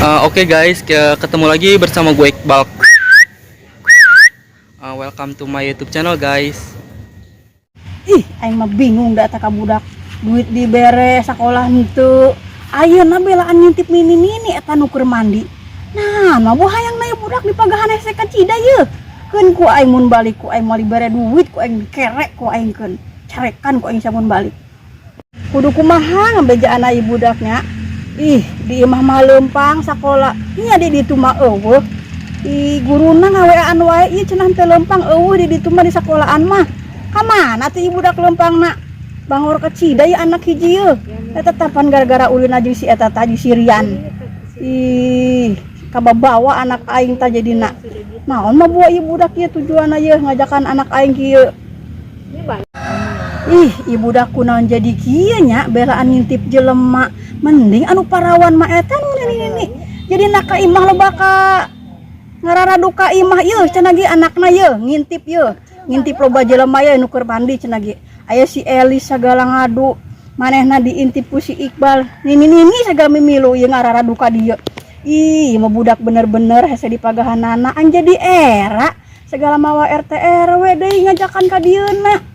Oke guys, ketemu lagi bersama gue, Iqbal. Welcome to my YouTube channel, guys. Ih, aing mah bingung da ka budak, duit dibere sakolah henteu. Ayeuna belaan ngintip nini-nini eta nu keur mandi. Nah, mah bu hayang na budak dipagahan hese kacida ye. Keun ku aing mun balik, ku aing moal dibere duit, ku aing dikerek ku aing keun. Carekan ku aing samun balik. Kudu kumaha ngabejaan ieu budaknya? Ih, di imah mah leumpang sakola. Nya di ditu mah euweuh. Ih, guruna ngaweaan wae ieu cenah teu leumpang, euweuh di ditu mah, di sekolahan mah. Kamana tuh ieu budak leumpangna? Bangor kacida ya anak hiji ye. Eta tapan gara-gara ulin jeung si eta tadi, si Rian. Ih, kababawa anak aing tah jadina. Naon mah buah ieu budak ieu tujuanna ieu ngajakan anak aing kieu? Ih, ieu budak kunaon jadi kieu nya, belaan ngintip jelema? Mending anu parawan mah eta nu nini-nini. Jadi nak ka imah loba ka ngararadu ka imah ieu cenah ge anakna ieu ngintip ieu. Ngintip loba jelema ieu nu keur mandi cenah ge. Aya si Elis sagala ngadu. Manehna diintip ku si Iqbal. Nini-nini sagala mimilu ieu ngararadu ka dieu. Ih, mah budak bener-bener hese dipagahanana an jadi era segala mawa RT RW deui ngajakan ka dieuna.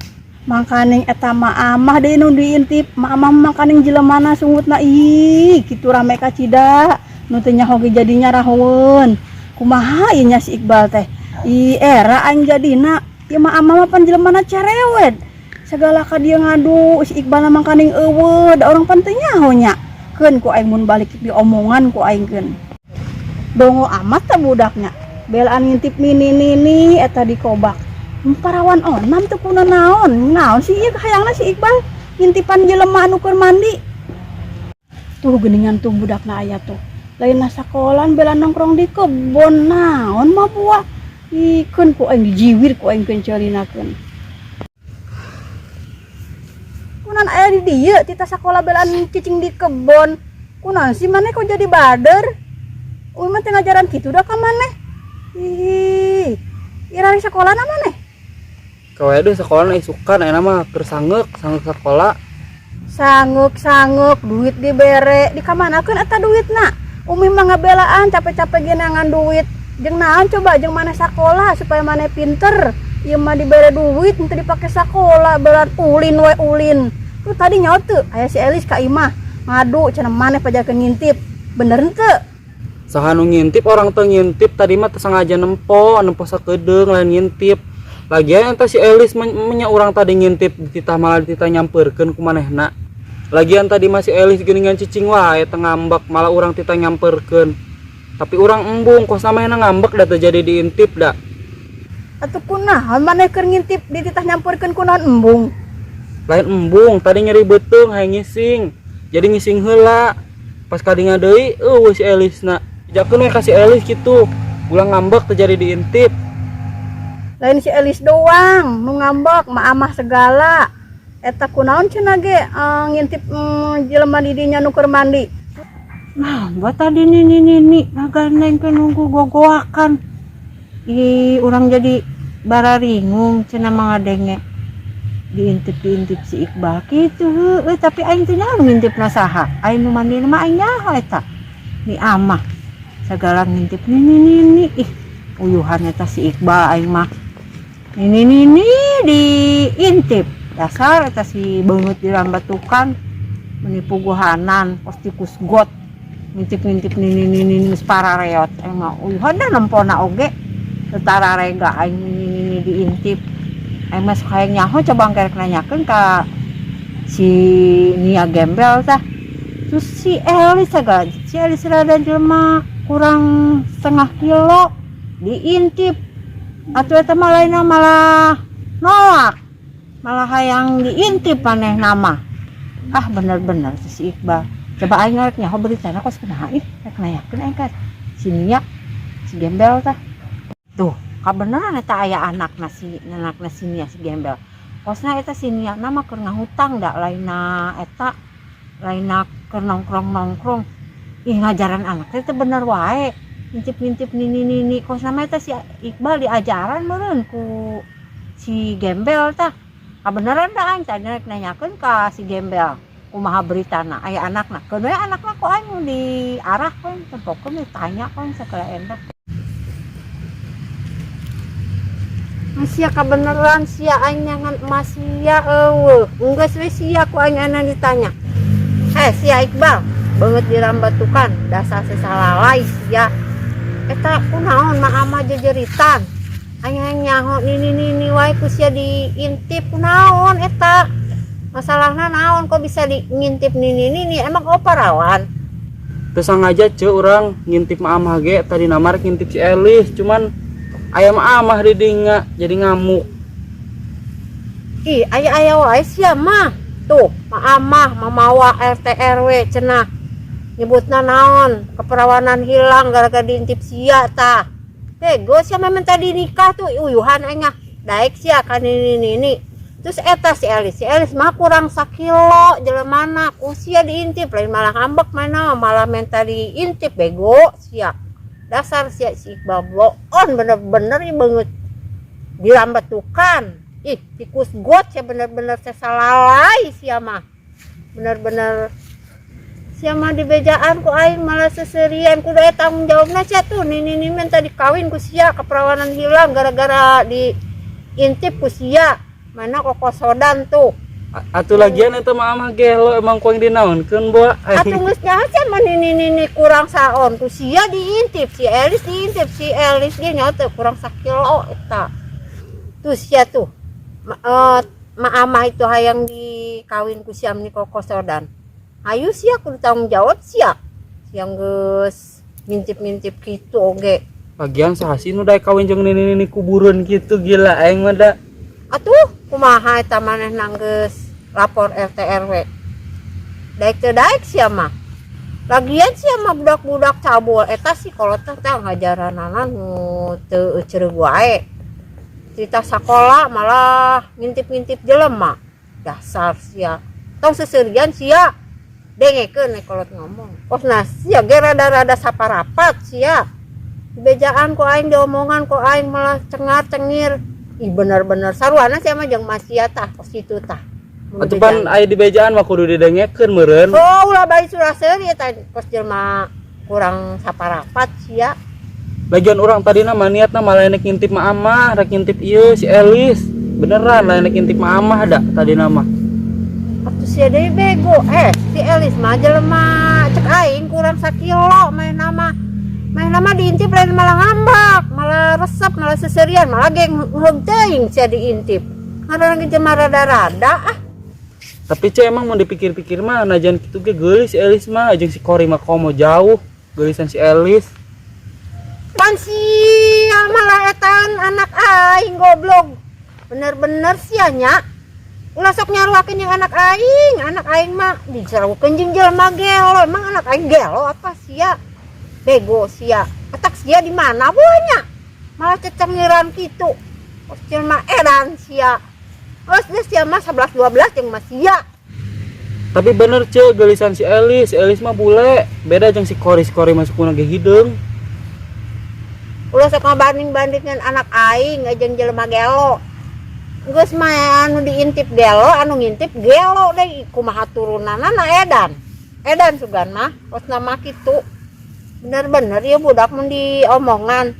Mangkaning eta mah amah deui nu diintip, mah amah mangkaning jelemana sungutna. Ih, kitu rame kacida. Nu teu nyaho ge jadi nyarahoeun. Kumaha ieu nya si Iqbal teh? Ih, era aing jadina. Ieu mah amah mah pan jelemana cerewet. Segala ka dieu ngadu, si Iqbal mah mangkaning euweuh, da urang pan teu nyaho nya. Keun ku aing mun balik diomongan ku aing keun. Dongo amat teh budaknya. Belaan ngintip nini-nini eta di kobak. Parawan onam teu kuna naon. Naon sih ieu hayangna si Iqbal ngintipan jelema anu keur mandi? Tuh geuningan tuh budakna aya tuh. Lain sakolan, bela nongkrong di kebon, naon mah buah? Ikeun ku aing dijiwir ku aing keun ceulinakeun. Kunaon aya di dieu tita sakola belaan cicing di kebon? Kunaon sih maneh kok jadi bader? Umi mah teu ngajaran kitu da ka maneh. Ih, ira sekolah na maneh? Kawe deh sekolah isukan, ayeuna mah keur sangeuk, sangeuk sekolah. Sangeuk-sangeuk duit dibere, dikamanakeun eta duitna? Umi mah ngabelaan capek-capek genangan duit. Jeung naon coba, jeung maneh sakola supaya maneh pinter. Ieu mah dibere duit henteu dipake sakola, berat ulin we ulin. Tuh tadi nyaut teu aya si Elis ka imah ngadu cenah maneh pajakeun ngintip. Bener henteu? Saha nu ngintip? Orang teu ngintip, tadi mah teu sengaja nempo, nempo sakedeung, lain ngintip. Lagian eta si Elis menya urang tadi ngintip dititah, malah dititah nyamperkeun ku manehna. Lagian tadi mah si Elis geuningan cicing wae teu ngambek, malah urang titah nyamperkeun. Tapi urang embung kos manehna ngambek da teu jadi diintip da. Atuh kunaon maneh keur ngintip dititah nyamperkeun, kunaon embung? Lain embung, tadi nyeri beuteung hayang ngising. Jadi ngising heula. Pas kadinga deui euweuh si Elisna. Jakeun we ka si Elis kitu. Ulah ngambek, teu jadi diintip. Lain si Elis doang nu ngambek, mah amah segala. Eta kunaon cenah ge ngintip jelema di dinya nu keur mandi? Nah, buat tadi nini nini ngagandeng ke nunggu gogoakan. Ih, orang jadi bararingung cenah mah ngadenge diintip diintip si Iqbal gitu heueuh, tapi aing teu nyaho ngintip na saha. Aing nu mandi mah aing nyaho eta. Ni amah segala ngintip nini nini. Ih, uyuhan eta si Iqbal aing mah. Nini nini diintip. Dasar eta si beungeut dirambatukan meni puguhanan kos tikus got. Ngintip-ngintip nini nini geus parareot aing mah, uyuhan da nempona oge. Teu tararega aing nini nini diintip. Aing mah sok hayang nyaho, coba engke rek nanyakeun ka si Nia Gembel tah. Terus si Elis segala, si Elis rada jelema kurang setengah kilo diintip. Atuh eta mah lainna malah nolak. Malah hayang diintip manehna mah. Ah, bener-bener si Iqbal. Coba aing rek nyaho beritana kos kumaha ih, rek nanyakeun aing ka si Nia, si Gembel tah. Tuh, kabeneran eta aya anakna si Nia, si Gembel. Kosna eta si Nia na mah keur ngahutang da, lainna eta lainna keur nongkrong-nongkrong. Ih, ngajaran anak teh teu bener wae. Ngintip-ngintip nini-nini, kosna mah eta si Iqbal diajaran meureun ku si Gembel tah. Kabeneran da aing tadi rek nanyakeun ka si Gembel. Kumaha beritana aya anakna keun we anakna ku aing nu diarah kan tempokeun we tanya kan sakala enak. Sia kabeneran sia aing nyangan emas sia eueuh. Enggeus we sia ku aing ana ditanya. Eh sia Iqbal, beungeut dirambatukan dasar sesalalai sia. Eta kunaon mah ama jejeritan. Aing hayang nyaho nini-nini wae ku sia diintip kunaon eta. Masalahna naon kok bisa di ngintip nini-nini emang kau parawan? Teu sangaja ce urang ngintip mah amah ge tadi namar ngintip si Elis cuman aya mah amah di dinga jadi ngamuk. Ih, aya-aya wae sia mah. Tuh, ma amah mamawa RT RW cenah. Nyebutna naon? Keperawanan hilang gara-gara diintip sia tah. Bego sia mah minta dinikah tuh uyuhan aing ah. Daek sia kan ini ini. Terus eta si Elis mah kurang sakilo jelemana ku sia diintip lain malah ngambek mana malah minta diintip bego sia. Dasar sia si Iqbal bloon bener-bener ieu beungeut dirambatukan. Ih, tikus got sia bener-bener sesalalai sia mah. Bener-bener sia mah dibejaan ku aing malah seserian kudu aya tanggung jawabna sia tuh nini nini minta dikawin ku sia keperawanan hilang gara-gara diintip ku sia. Mana kokosodan tuh. Atuh lagian eta mah amah gelo emang ku aing dinaonkeun boa. Atuh geus nyaho sia mah nini nini kurang saon ku sia diintip, si Elis diintip, si Elis ge nyaho teh kurang sakilo eta. Tuh sia tuh. Ma amah itu hayang dikawin ku sia meni kokosodan. Ayo sia kudu tanggung jawab sia. Sia geus ngintip-ngintip kitu oge. Lagian saha sih nu daek kawin jeung nini-nini kuburan kitu gila aing mah da. Atuh kumaha eta manehna geus lapor RT RW. Daek teu daek sia mah. Lagian sia mah budak-budak cabul eta sih kolot teh teh ngajaranana nu teu euceureuh wae. Cerita sakola malah ngintip-ngintip jelema. Dasar sia. Tong seserian sia. Dengekeun we kolot ngomong. Kosna sia ge rada-rada saparapat sia. Dibejaan ku aing diomongan ku aing malah cengar-cengir. Ih bener-bener saruana sia mah jeung mas sia tah kos kitu tah. Mun Atuh pan dibejaan. aya dibejaan mah kudu didengekeun meureun. Oh, ulah bari surah seuri eta kos jelema kurang saparapat sia. Lagian urang tadina mah niatna malah rek ngintip mah amah, rek ngintip ieu si Elis. Beneran lain rek ngintip mah amah da tadina mah. Atuh sia deui bego. Si Elis mah jelema cek aing kurang sakilo main mah. Main mah diintip lain malah ngambak, malah resep, malah seserian, malah geng heug teuing sia diintip. Ngaran ge jelema rada-rada ah. Tapi ce emang mun dipikir-pikir mah najan kitu ge geulis si Elis mah jeung si Kori mah komo jauh geulisan si Elis. Pan sia malah etan anak aing goblok. Bener-bener sia nya. Ulah sok nyaruakeun jeung anak aing mah disarukeun jeung jelema gelo. Emang anak aing gelo apa sia? Bego sia. Otak sia di mana buahnya? Malah cecengiran kitu. Kos jelema edan sia. Geus geus sia mah 11 12 jeung mah sia. Tapi bener ce geulisan si Elis, si Elis mah bule, beda jeung si Kori, si Kori mah sukuna ge hideung. Ulah sok ngabanding-bandingkeun anak aing jeung jelema gelo. Geus mah anu diintip gelo, anu ngintip gelo deui kumaha turunanana edan. Edan sugan mah, kosna mah kitu. Bener-bener ya budak mun diomongan.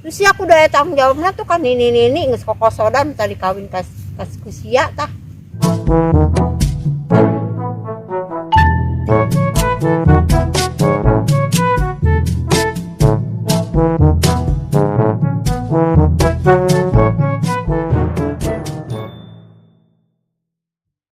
Terus sia kudu aya tanggung jawabna tuh kan nini-nini geus kokosodan tadi kawin kas ku sia tah.